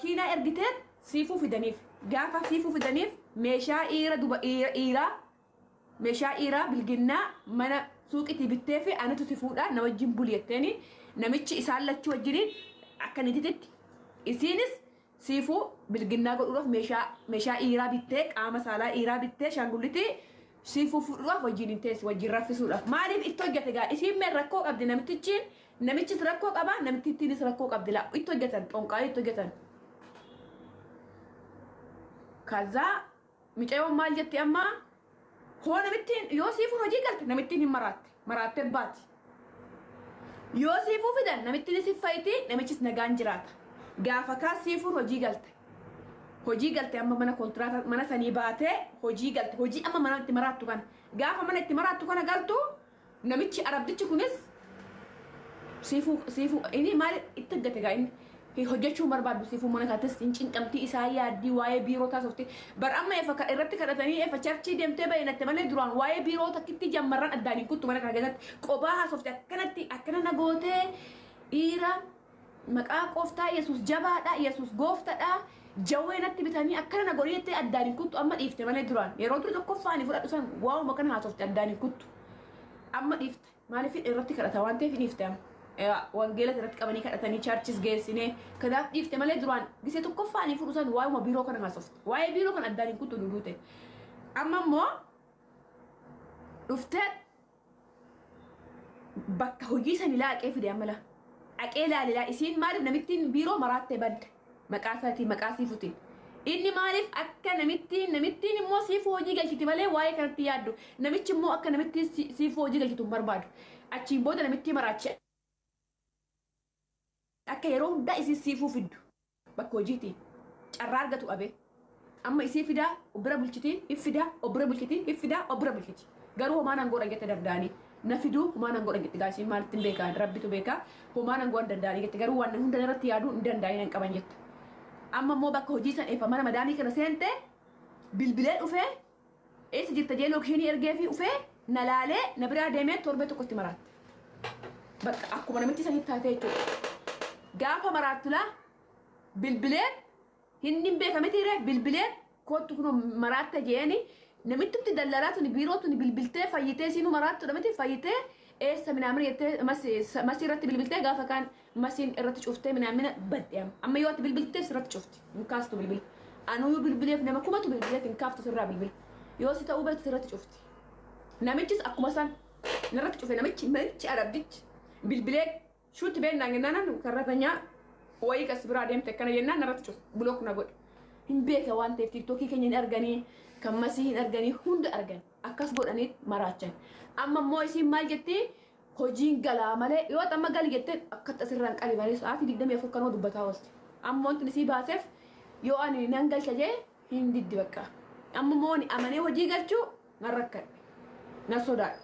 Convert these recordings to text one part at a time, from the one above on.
Makiinaa ergiteet Siifuu fidaniif. Gaafa Siifuu fidaniif meeshaa dhiira duba dhiiraa meeshaa dhiiraa bilginnaa mana suuqitii bittee fi anatu si fuudhaa na wajjin buli jetteeni namichi isaan lachuu wajjiniin akka nitititti isiinis Siifuu bilginnaa godhuudhaaf meeshaa meeshaa dhiiraa bittee qaama saalaa dhiiraa bittee shaangullitii Siifuu fuudhuudhaaf wajjin hin teessu wajjin raffisuudhaaf maaliif itti hojjate gaa isiin mee rakkoo qabdi namtichiin namichis rakkoo qaba namtittiinis rakkoo qabdi laa itti hojjatan xonqaayii itti hojjatan. Kazaa micayoon maal jetti amma hoo namittiin yoo siifuun hojii galte namittiin hin maraatte maraatte baati. Yoo siifuu fidan namittiinis hin fayyiti namichis nagaan jiraata. Gaafa kaa siifuun hojii galte. Hojii galte amma mana kontiraata mana sanii baatee hojii galte hojii amma mana itti maraattu kana gaafa mana itti maraattu kana galtu namichi arabdichi kunis Siifuu siifuu inni maal itti hojjete gaa inni hin hojjechuu hin barbaaddu siifuu mana kaatis hin cinqamtii isaa yaaddii waa'ee biiroo taasofti bar amma efa ka irratti kadhatanii efa charchii deemtee bayyanatte malee duraan waa'ee biiroo takkitti jammarran addaan hin kuttu mana kana keessatti qobaa haasofti akkanatti akkana na gootee dhiira maqaa qooftaa yesuus jabaadha yesuus gooftadha jawwee natti bitanii akkana na godhii jettee addaan hin kuttu amma dhiifte malee duraan yeroo duri tokkoffaa ani fudhadhu san waa'uma kana haasofti addaan hin kuttu amma dhiifte. Maaliif irratti kadhata waan ta'eef dhiifte amma. Wangeela irratti qabanii kadhatanii chaarchis geessinee kanaaf dhiifte malee duraan gisee tokkoffaa ani fudhu san waa'uma biiroo kana haasofte. Waa'ee biiroo kana addaan hin kuttu duduute. Amma immoo dhuftee bakka hojii sani laaqee fide amma laa. Dhaqee laale laa isiin maaliif namittiin biiroo maraattee badde maqaa isaatiin maqaa siifutiin. Inni maaliif akka namittiin namittiin immoo siifuu hojii galchiti malee waa'ee kanatti yaaddu. Namichi immoo akka namittiin siifuu hojii galchitu hin barbaadu. Achiin booda namittii maraache akka yeroo hundaa isiin siifuu fiddu bakka hojiitii carraa argatu qabee. Amma isii fidaa of bira bulchiti if fidaa of bira bulchiti if fidaa of bira bulchiti. Garuu homaa nan godhan jette danda'anii. Na fiduu homaa nan godhan jette gaa isiin maalitti hin beekaa rabbitu beekaa homaa nan godhan danda'anii jette garuu waan hunda irratti yaaduu hin danda'anii nan qaban jette. Amma immoo bakka hojii san efa mana madaamii kana seente bilbilee dhufee eessa jirta jee lookishinii ergeefii dhufee na laalee na biraa deemee torbee tokkotti maraatte. Bakka akkuma namichi sanitti taatee jechuudha. Gaafa maraattu laa bilbilee Hin hin beeka miti ree bilbilee koottu kunoo maraatta jeeni namittumti dallalaa tuni biiroo tuni bilbiltee fayyitee siinuu maraattudha miti fayyitee eessa minaamina jettee masii irratti bilbiltee gaafa kaan masiin irratti cuftee minaamina badde amma amma yoo ati bilbilteef sirratti cufti hin kaastu bilbila anuyyuu bilbileef nama kumatu bilbileef hin kaaftu sirraa bilbila yoo si ta'uu beektu sirratti cufti namichis akkuma san narratti cufe namichi namichi arabdichi bilbilee Shuutti beennaan jennaan karratanyaa wayii kas biraa deemte akkana jennaan narratti cufe block na godhe. Hin beeka waan ta'eef tiktokii keenya hin arganii kan masii hin arganii hunda argan akkas godhanii maraachan. Amma immoo isiin maal jetti hojiin galaa malee yoo amma gali jettee akkatti asirraan qali malee sa'aatii 24 kanuma dubbataa oolti. Amma wanti isii baaseef yoo ani nan galcha jee hin diddi bakka. Amma immoo ani amanee hojii galchuu nan rakkadhe. Nan sodaadhe.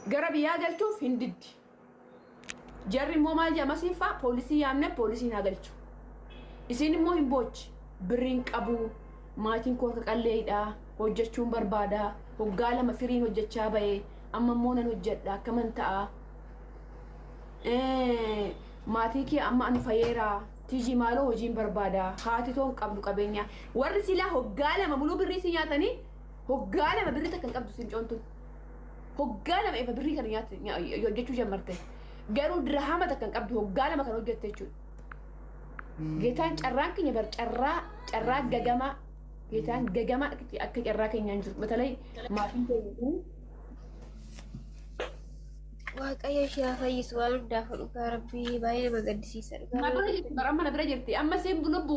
Gara biyyaa galchuuf hin diddi. Jarri immoo maal jedha masiin faa poolisii yaamne poolisiin haa galchu. Isiin immoo hin boochi. Birriin qabu maatiin koo harka qalleeyidha hojjechuun barbaada hoggaa lama firiin hojjechaa ba'e amma immoo nan hojjedha akkaman ta'a. Maatii kee amma anu fayeera Tiijii maaloo hojiin barbaada haati too hin qabdu qabeenya warri silaa hoggaa lama muluu birrii si nyaatanii hoggaa lama birrii takka hin qabdu siin tun. Hoggaa lama efa birrii kana nyaatti hojjechuu jammarte. Garuu dirhama takka hin qabdu hoggaa lama kan hojjette jechuudha. Geetaan carraan keenya bar carraa carraa gagamaa geetaan gagamaa akka carraa keenyaan jiru. Batalay maatiin keenya kun Waaqayyo ishee haa fayyisu waan hundaafuu dhugaa rabbii baay'ee nama gaddisiisa dhugaa Na bira jirti bar amma na bira jirti. Amma siin lubbu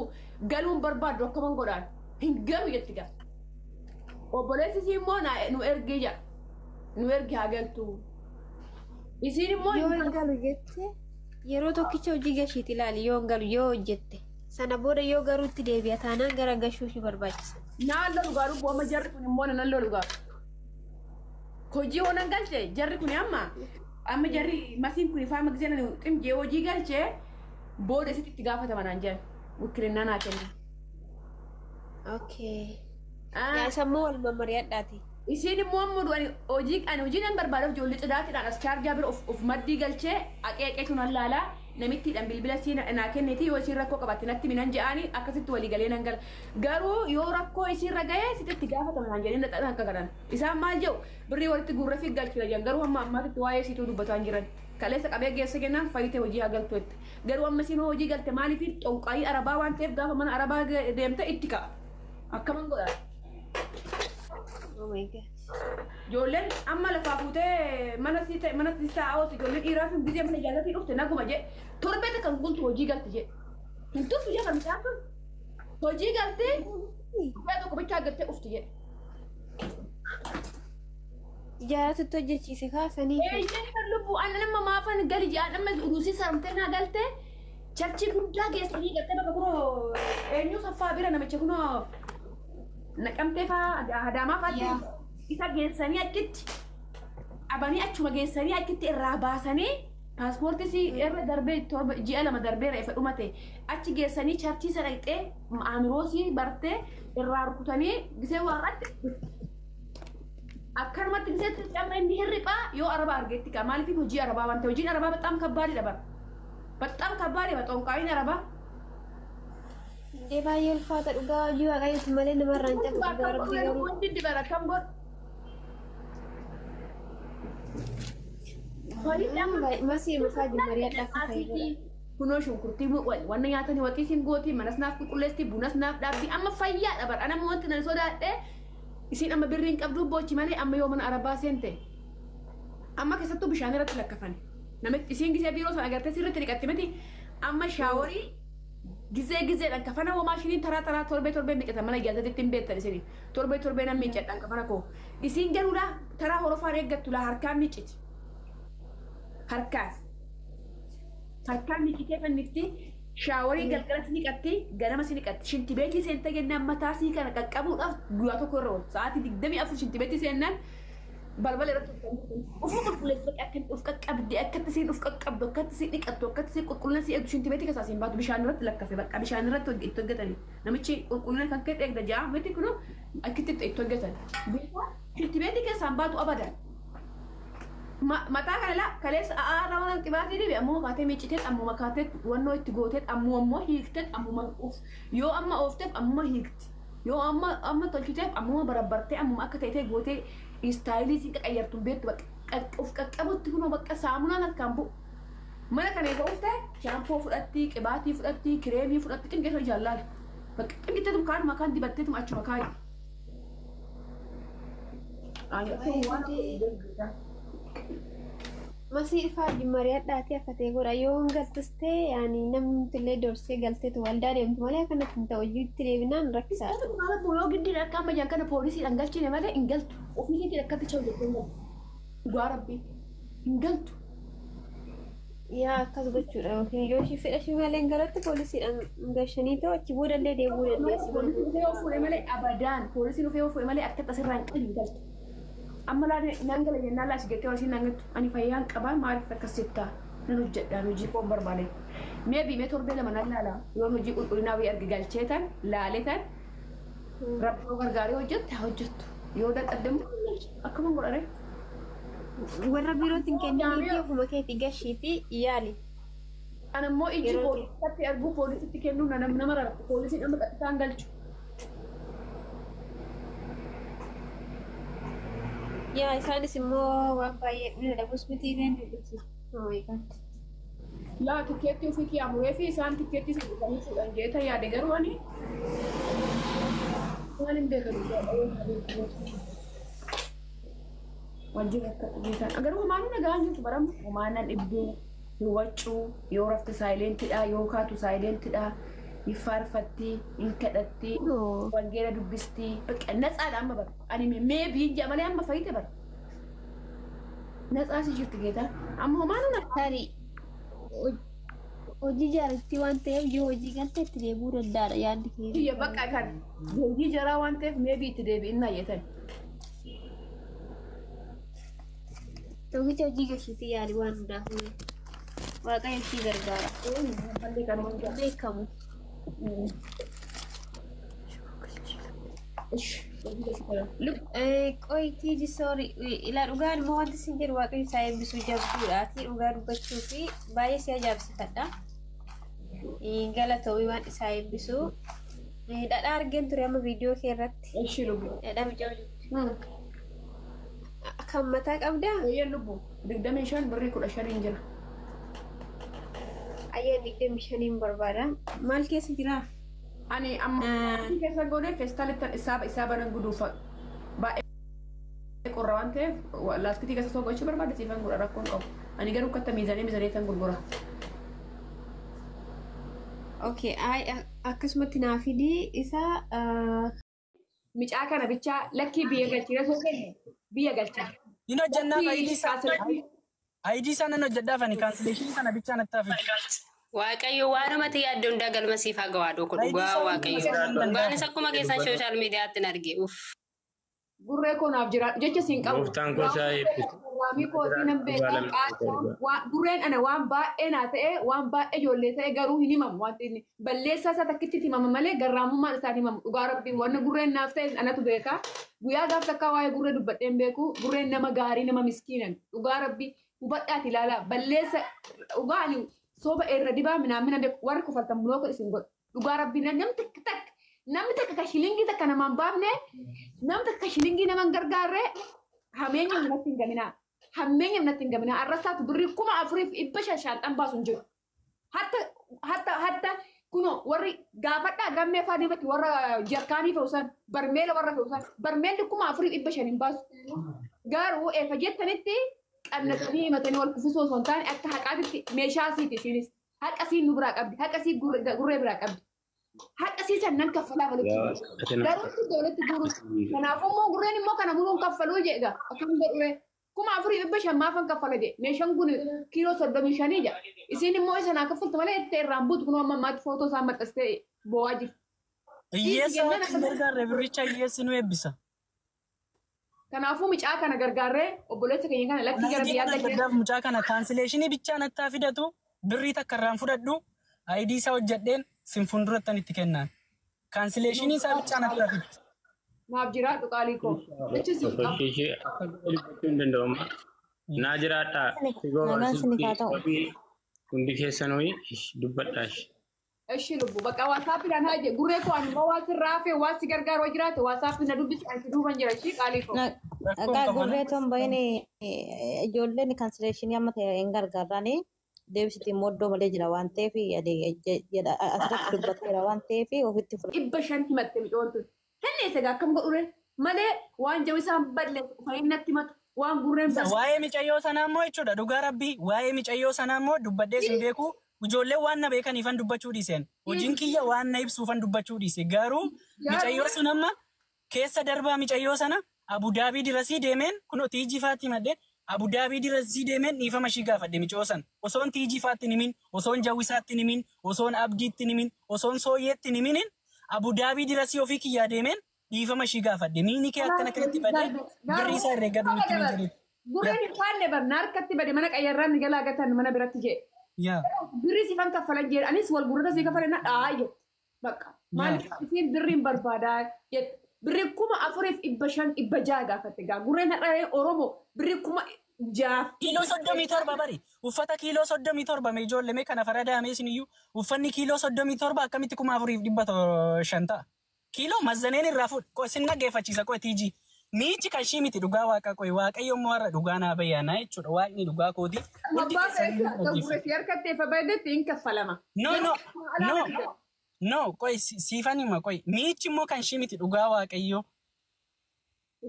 galuun barbaaddu akkaman godhaan hin galu jetti gaa. Obboleessi isii immoo na nu ergi jedha. Nu ergi haa galtu. Isiin immoo Yoo hin galu jette yeroo tokkicha hojii gashiiti ilaali yoo hin galu yoo hojjette sana booda yoo garuu itti deebi'a taanaan gara gashuu ishee barbaachisa. Naan lolu gaa lubbu amma jarri kun immoo nan lolu gaa. Hojii hoo nan galche jarri kun amma amma jarri masiin kun faama gisee nan ximjee hojii galche booda isitti itti gaafatama naan jedhan. Wikkilinnaa naa kenna. Okay. Yaa sammuu wal mammari'adhaati. Isiin immoo ammoo du'ani hojii ani hojii nan barbaada ijoollee xidaatiidhaan as chaarjaa bira of, of maddii galchee aqee aqeetu nan laalaa Namittiidhaan bilbila sii naa kenniti yoo isiin rakkoo qabaatte natti minan je'anii akkasitti walii galee nan gala. Garuu yoo rakkoo isiirra ga'ee sitti gaafatama naan jedhanii naxxan akka kadhan. Isaan maal jedhu birrii walitti guurree fi galchina jedhan garuu hamma ammaatitti waa'ee isiituu dubbataa hin jiran. Kaleessa qabee geessa kennaan fayyite hojii haa galtu jette. Garuu amma isiin hojii galte maaliif xonqaayii arabaa waan ta'eef gaafa mana arabaa deemte itti ka'a. Akkaman godhaa. Oh my God. Ijoolleen amma lafaa fuutee mana si ta'e mana si taa'aa oolti ijoolleen dhiiraa sun gisee mana ijaarratii dhufte naguma jee torbee takka gultu hojii galte jee. Hin turtu jee kan mucaan sun hojii galtee guyyaa tokko bichaa galtee dhufti jee. Ijaaratutti hojjechiise kaasanii. Eeyyee kan lubbuu an nama maafan gali jee an amma uruusii saamtee naa galtee charchii guddaa geessanii galtee bakka kunoo eenyu saffaa bira namicha kunoo naqamtee faa hadaamaa fa'aatti isa geessanii achitti qabanii achuma geessanii achitti irraa baasanii paaspoortii si irra darbee torba ji'a lama darbee reefa dhumate achi geessanii charchii sana dhaqxee amiroosii bartee irraa rukutanii gisee warratti akkanumatti gisee camma inni hirriphaa yoo araba argeetti kaa maaliif hojii arabaa waan ta'e hojiin arabaa baxaam kabbaadidha bara baxaam kabbaadidha xonqaayiin arabaa. Indee baay'ee ulfaata dhugaa hojii waaqayyooti malee namarraa hin cabu dhugaa rabbii garuu. Wanti dibara kam godhu. Masii mafaa jimmariyaa akka ta'e godha. Kunoo shunkurtii wanna nyaatanii waxii siin gooti manas naaf qulqulleessi bunas naaf dhaabdi amma fayyaadha bara ana wanti nan sodaadhe isiin amma birriin qabdu boochi malee amma yoo mana arabaa seente amma keessattuu bishaan irratti lakkafan namitti isiin gisee biiroo sana agartee sirriitti dhiqatti miti amma shaaworii gisee giseedhaan kafana homaa shiniin taraa taraa torbee torbee miiccatan mana ijaazatitti hin beektan isin torbee torbee nan miiccadhaan kafana koo isiin garuudha taraa horofaan eeggattu laa harkaan miicciti. Harkaan harkaan miiccitee fannifti shaaworii galgala si niqatti ganama si niqatti shintibeetii seente jennaan mataa sii kana qaqqabuudhaaf guyyaa tokko irra oolu sa'aatii 24 shintibeetii seennaan balbala irratti ufuu qulqulleessu akka uf qaqqabde akkatti siin uf qaqqabdu akkatti siin dhiqattu akkatti siin qulqullina sii eegdu shintibeetii keessaa siin baatu bishaan irratti lakkafe bakka bishaan irratti itti hojjetani namichi qulqullina kan kee eegda ja'a miti kunu akkitti itti hojjetan shintibeetii keessaan baatu abadan. Mataa kana laa kaleessa a'aarraa waan qibaatii dibe ammoo kaatee miiccitee ammuma kaatee wannoo itti gootee ammuma ammoo hiiktee ammuma uf yoo amma oofteef ammuma hiikti yoo amma amma tolchiteef ammuma barabbartee ammuma akka ta'e gootee istaayilii siin qaqayyartu beektu bakka uf qaqqabutti kunoo bakka saamunaan harkaan bu'u. Mana kana eega ufte shaampoo fudhatti qibaatii fudhatti kireemii fudhatti xingeessa jaallaali bakka xingitteetum kaanuma kaan dibatteetum achuma kaayi. Masii ifaa jimmariyaa dhaatee akka ta'e godha yoo hin galtus ta'e yaani namni illee doorsee galteetu waldaa deemtu malee akkanatti hin ta'u hojiitti deebinaan rakkisaadha. Maal yoo giddiin akka amma jaan kana poolisiidhaan galchine malee hin galtu. Ofii keetiin akkatti chawu jettee hin galtu. Dhugaa rabbii hin galtu. Yaa akkas gochuudha yookiin yoo ishii fedha ishii malee hin galatti poolisiidhaan gashanii ta'u achi booda illee deemuu dandeessi. Poolisiin dhufee yoo fuudhe malee abadaan poolisiin dhufee yoo fuudhe malee akka asirraa hin qabne hin galtu. Amma laa nan gala jennaan laa si jettee hoosiin nan galtu ani fayyaan qabaa maaliif akkas jettaa nan hojjedhaan hojii koon barbaade. Mee biimee torbee lama nan laala yoon hojii qulqullinaa wayii arge galcheetan laaletan rabboo gargaaree hojjette haa hojjettu yoo dadhabde akkuma godhare. Warra biirootti hin kenniniifi ofuma keetii gashiitii yaali. Ana immoo ijji poolisatti arguu poolisitti kennuu nama rarra'u poolisiin amma qaxxitaan galchu. Yaa isaanis immoo waan baay'ee dhula dhabus miti kan dubbisi. Oh my God. Laa tikkeetti ofii kiyyaa muree fi isaan tikkeetti isa dhufanii fuudhan jeeta yaade garuu ani waan hin beekan wajjin akka dhiisan garuu homaanuu nagaan jirtu baramu homaanan dhibduu hin waccuu yoo rafte saayilentidha yoo kaatu saayilentidha hin faarfatti hin kadhatti wangeela dubbisti bakka natsaadha amma bara ani mee biin malee amma fayyite bara natsaasi jirti geeta amma homaanuu nagaa. Tarii hojii jaalattii waan ta'eef yoo hojii galte itti deebi'uu danda'aadha yaadni keenya. Biyya bakka kan hojii jaraa waan ta'eef meebii itti deebi'innaa jettan. Tokkicha hojii gashiitii yaali waan hundaafuu waaqayyo ishii gargaara. Mallee kanuma jira. Beekamu. Ish. Qoyitii jisoori ilaa dhugaan immoo wanti isin jedhu Waaqayyo isaa eebbisuu jabduudhaati dhugaa dubbachuu fi baay'ee si ajaa'ibsiifadha. Galatoomii waan isaa eebbisuu. Dhadhaa argeen ture amma viidiyoo kee irratti. Ishii lubbu. Dhadhaa mucaa kan mataa qabdaa? Eeyyeen lubbu 25 birrii 15 jira. Ayyaan 25 barbaada. Maal keessa jiraa? Ani amma keessa goonee feestaalitti isaa banan guduufa baay'ee qorra waan ta'eef laastikitii keessa soo gochuu barbaade siifan godha rakkoon qabu. Ani garuu katta miizanii miizanii tan gurgura. Okay, akkasumatti naa fidii isa. Micaa kana bichaa lakkii biyya galchina soo kenne biyya galcha. Hin hojjannaa ID isaa. ID isaa nan hojjedhaaf ani cancellation sana bichaa natti hafe. Waaqayyo waanumatti yaadde hundaa galma siif haa gahaa dhoko dhugaa Waaqayyo. Dhugaanis akkuma keessan social miidiyaatti hin arge. Uff. Gurree koo naaf jira jecha siin qabu. Gooftaan koo isaa eebbisu. Waamii kootii nan beekaa gurreen ana waan baay'ee naa ta'e waan baay'ee ijoollee ta'e garuu hin himamu wanti inni balleessaa isaa takkitti himama malee garraamummaan isaa hin himamu dhugaa rabbiin wanni gurreen naaf ta'e anatu beekaa guyyaa gaaf takkaa waa'ee gurree dubbadheen beeku gurreen nama gaarii nama miskiinan dhugaa rabbii hubadhaati ilaalaa balleessa dhugaa ani soba irra dibaa minaamina beeku warri kofaltan buloo isin godhu dhugaa rabbii namni takka takka namni takka ka shilingii takka namaan baafne namni takka ka shilingii naman gargaarre hameenya natti hin gaminaa. Hammeenya natti hin gaminaa. Arrasaatu birrii 4500 shaanxan baasu hin jiru. Hatta kunoo warri gaafadhaa gammee fa'aa deematti warra jarkaanii fe'usan barmeela warra fe'usan barmeelli 4500 hin baasu. Garuu eefa jettanitti qannatanii himatanii wal kufisuu osoo hin taane akka haqaatitti meeshaa asiiti isiinis haqa siin nu biraa qabdi haqa sii gurree biraa qabdi. Haqa sii san nan kaffalaa walitti garuu walitti guuruus kanaafuu immoo gurreen immoo kana muruun kaffaluu jedha akkam godhure. 4500 maafan kaffala jedhe meeshaan kun kiiloo 35 jedha isiin immoo isa naa kaffaltu malee itti irraan buutu kun amma ammaatti footoo isaa maxxansitee boo'aa jirti. Hiyyeessa waan hin gargaarre birricha hiyyeessi nu eebbisa. Kanaafuu mucaa kana gargaarree obboleessa keenya kana lakkii gara biyyaa galchee. Mucaa kana cancellation bichaa nattaa fidatu birrii takka irraan fudhadhu ID isaa hojjedheen sin fuuldurattan itti kennaan. Cancellation isaa bichaa nattaa fidatu. Naaf jiraadhu qaalii koo. Jechi si qabu. Ishee akka dubbachuu hin danda'amu. Naa jiraadhaa. Nagaan sinif haa ta'u. Hundi keessanuu dubbadhaa. Ishi lubbu bakka waasaappiidhaan haa jedhu gurree koo ani immoo waan sirraa hafe waan si gargaaru yoo jiraate waasaappii na dubbisi ani si duuban jira ishii qaalii koo. Dhagaa gurree toon bahin ijoolleen cancellation amma ta'e hin gargaarraani deebisitti immoo iddoo malee jira waan ta'eef asirratti dubbateera waan ta'eef ofitti fudhata. 500 himatte micoon tun. Hinni egaa akkam godhure malee waan jawi isaan balleessu dhufanii natti himatu waan gurreen balleessu. Waa'ee micayyoo sanaa immoo jechuudha dhugaa rabbii waa'ee micayyoo sanaa immoo dubbadhee sin beeku ijoolleen waan na beekaniifan dubbachuu dhiiseen hojiin kiyya waan na ibsuufan dubbachuu dhiise garuu micayyoo sun amma keessa darbaa micayyoo sana Abudaabii dirasii deemeen kunoo tiijii faatti himadheen Abudaabii dirasii deemeen dhiifama ishii gaafadhe micoo sana osoon tiijii faatti hin himin osoon jawwisaatti hin himin osoon abdiitti hin himin osoon sooyyeetti hin himinin Abudaabii dirasii ofii kiyyaa deemeen dhiifama ishii gaafadhe miini kee akkana kanatti badee birrii isaa herreeggadhu nutti hin jedhe. Gurreen hin faanne barna harkatti bade mana qayyarraan ni galaa gatan mana biratti jee. Birrii siifan kaffalan jee anis wal gurrata sii kaffalan na dhaa jette. Bakka maaliif isiin birriin barbaadaa jette. Birrii 4500 600 gaafatte gaa gurreen har'aree Oromoo birrii 6000. Kiiloo 37 bari uffata kiiloo 37 mee ijoollee mee kana faradaamee isiniyyuu uffanni kiiloo 37 akkamitti 4500 ta'a. Kiiloo mazzaneen irraa fuudh sin dhaggeeffachiisa qoe tiijii. Miichi kan ishii miti dhugaa waaqa qoe waaqayyo immoo har'a dhugaa naa bayyaanaa jechuudha waaqni dhugaa kooti. Hundi Abbaa keessan ta'e gurree fi harkatti efa baay'eetti hin kaffalama. No no no no qoe siifan hima qoe miichi immoo kan ishii miti dhugaa waaqayyo.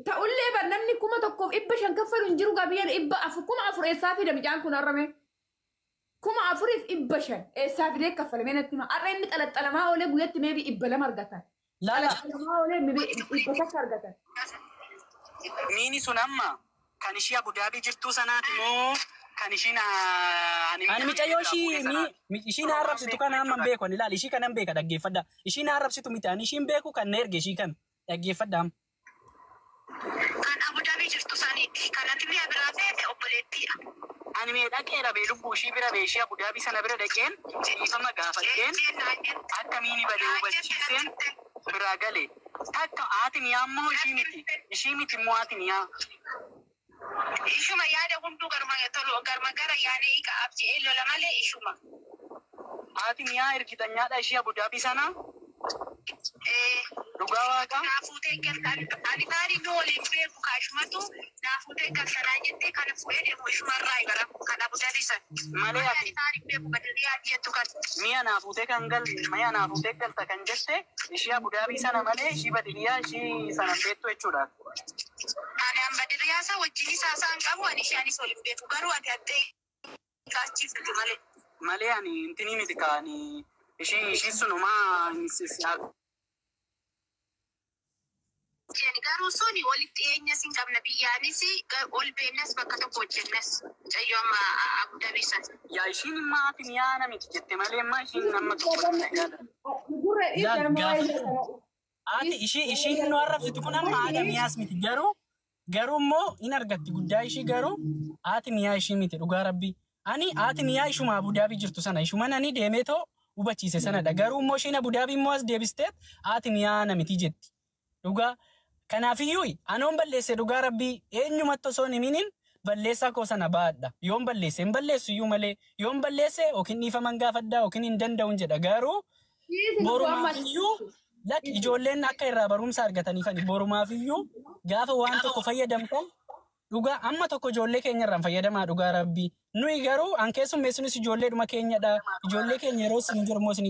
Ta'ullee bar namni 1500 kaffalu hin jiru gabiyyaan 400 4,000 eessaa fida mucaan kun har'ame. 4500 eessaa fidee kaffalame natti hima. Har'a inni xalaxalamaa oolee guyyatti meebii 200 argatan. Laala. Xalaxalamaa oolee meebii 100 argatan. Miini sun amma kan ishii Abudaabii jirtuu sanaati moo kan ishiin ani micayyoo ishii ishii na arrabsitu kana amma hin beeku ani ilaali ishii kanan beeka dhaggeeffadha. Ishii na arrabsitu miti ani ishiin beeku kan na erge ishii kan dhaggeeffadha amma. Kan Abudaabii jirtu saniiti. Kanatti mi'a biraa feete obboleettiidha. Ani mee dhaqeera bee lubbuu ishii bira bee ishii Abudaabii sana bira dhaqeen dhiifama gaafadheen akka miini badee hubachiiseen biraa gale. Takka haati miyaa immoo ishii miti. Ishii miti immoo haati miyaa. Ishuma yaada hunduu garma tolu garma gara yaada hiika abji'ee lola malee ishuma. Haati miyaa ergitanyaadha ishii Abu Dhaabii sana. Eh, Dhugaa waaqaa. naa fuutee galta ani taani nu waliin beeku kaashumatu naa fuutee galtanaa jettee kana fuudhee deemu ishumarraa gara kan Abu Dhabii sana. Malee Ani ati taani beeku badiriyaa jettu kan. mi'a naa fuutee kan gal mi'a naa fuutee galta kan jette ishii Abu Dhaabii sana malee ishii badiriyaa ishii sana hin beektu jechuudha. Ani an badiriyaa isa wajjin isaa isaan qabu ani ishee anis waliin beeku garuu ati addee kaachiiftu malee. Malee ani intinii miti kaani ishii ishii sunumaa Jeen garuu suni walitti dhiyeenyas hin qabna biyyaanis ol beennas bakka tokko hojjennas mucayyoo amma Abu Dhabii sana. Yaa ishiin immoo haati miyaa na miti jette malee immoo ishiin nama tokko yaada. Gurra Yaa dhiis nama gaafa waa'ee haati ishii ishiin nu arrabsitu kun amma haadha miyaas miti garuu garuu immoo in argatti guddaa ishii garuu haati miyaa ishii miti dhugaa rabbii. Ani haati miyaa ishuma Abu Dhaabii jirtu sana ishuman ani deemee too hubachiise sanadha garuu immoo ishiin Abu Dhaabii immoo as deebisteet haati miyaa na miti jetti. Dhugaa kanaafiyyuu anoon balleesse dhugaa rabbii eenyumatti osoo hin himiniin balleessaa koo sana baadha. Yoon balleesse hin balleessu iyyuu malee yoon balleesse yookiin dhiifaman gaafadhaa yookiin hin danda'uun jedha garuu Dhiisi lubbuu amma borumaafiyyuu lakki ijoolleen akka irraa barumsa argataniifani borumaafiyyuu gaafa waan tokko fayyadamtan dhugaa amma tokko ijoollee keenya irraan fayyadamaa dhugaa rabbii nuyi garuu an keessummeessinis ijoolleedhuma keenyadha ijoollee keenya yeroo isin jiru immoo isin